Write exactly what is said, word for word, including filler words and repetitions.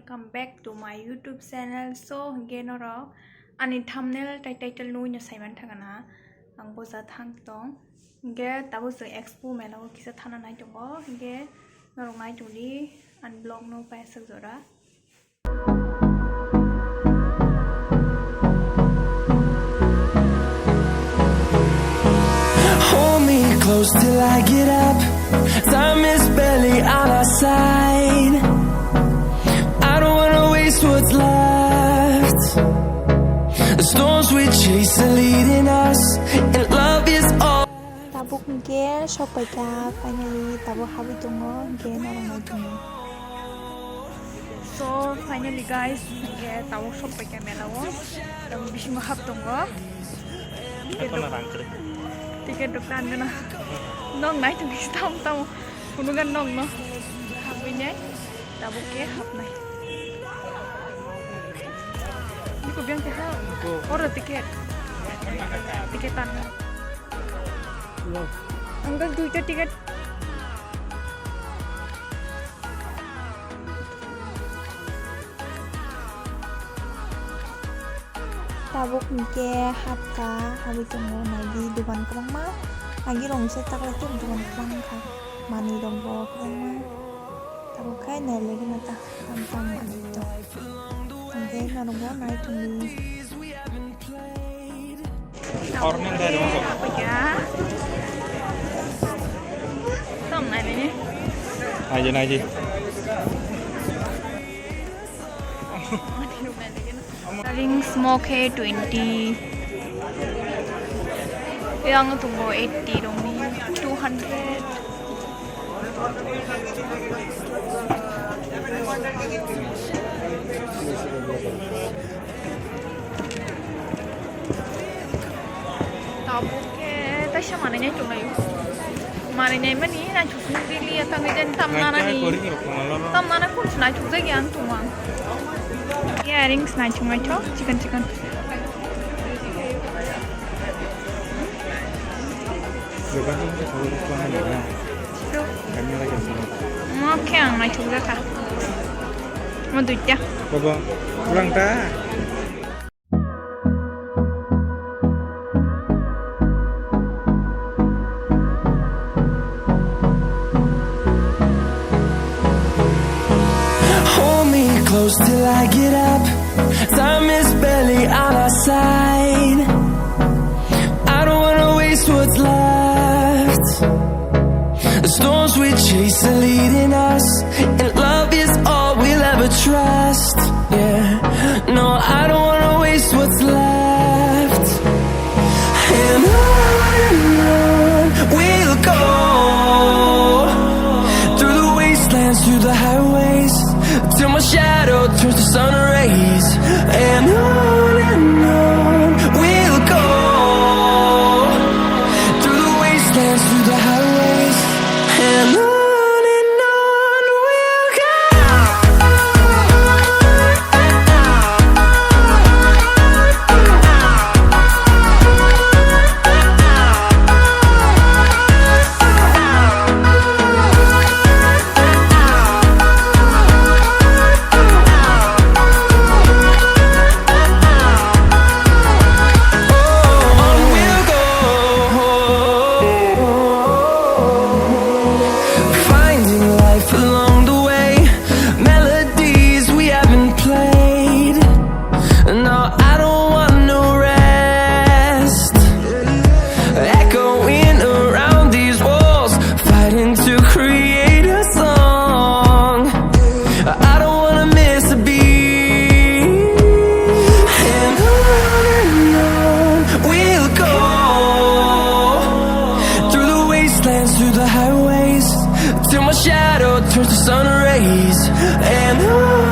Welcome back to my YouTube channel. So, hingke norok ani thumbnail tai title nugui no saiman thangana ang boja thang tong. Hingke tabuk chwng Expo mela o kisa thana nai tongo. Hingke norok nai tongdi ani vlog no paisajora. Hold me close till I get up. Time is barely on our side. I don't wanna waste what's left. The storms we chase are leading us, and love is all. Tabuk hingke sokpaikha, finally tabuk habwi tongo, hingke norok nai tongo. So, finally guys, hingke tabuk sokpaikha mela o, tabuk bisingo hap tongo. Ticket duk-, ticket dukan gana. Nok nai tong tam tam, kunugan nok no. Habwi nai. Tabuk ke hapnai. Niko biang ke ha? Oro ticket. Ticket tan. Uncle, duita ticket. Tabuk hingke hapka, habwi tongo naidi dogan kwbangma. Agi rong se taklai tei dogan kwbang wngkha. Manwi rok bo kwbangma. Tabuk khe nailai gana ta, tam tam manwi tong. Hingke norok bo nai tongdi. Naidi, naidi. Rings mo khe twenty. Yang tongo eighty rongni, two hundred. Tabuk khe taisa manwi nai tonglaio. Manwi nai mani naithok song daily ya tangwi jan tam nanani. Tam nana kun se naithok jagya ang tongma. Earrings naithok naithok chikon chikon. Mo khe ang naithok jakha. Mo duita. Bobo, ulang ta? Hold me close till I get up. Time is barely on our side. I don't wanna waste what's left. The storms we chase are leading us, and love is all we'll ever trust. Yeah, no, I don't wanna waste what's left. And on and on we'll go, through the wastelands, through the highways, till my shadow turns to sun rays. And on and on we'll go, through the wastelands, through the highways, and on and on we'll go. Finding life along the way, melodies we haven't played. No, I don't want no rest. Echoing around these walls, fighting to create a song. I don't wanna miss a beat. And on and on we'll go, through the wastelands, through the highways, till my shadow turns to sun rays. And on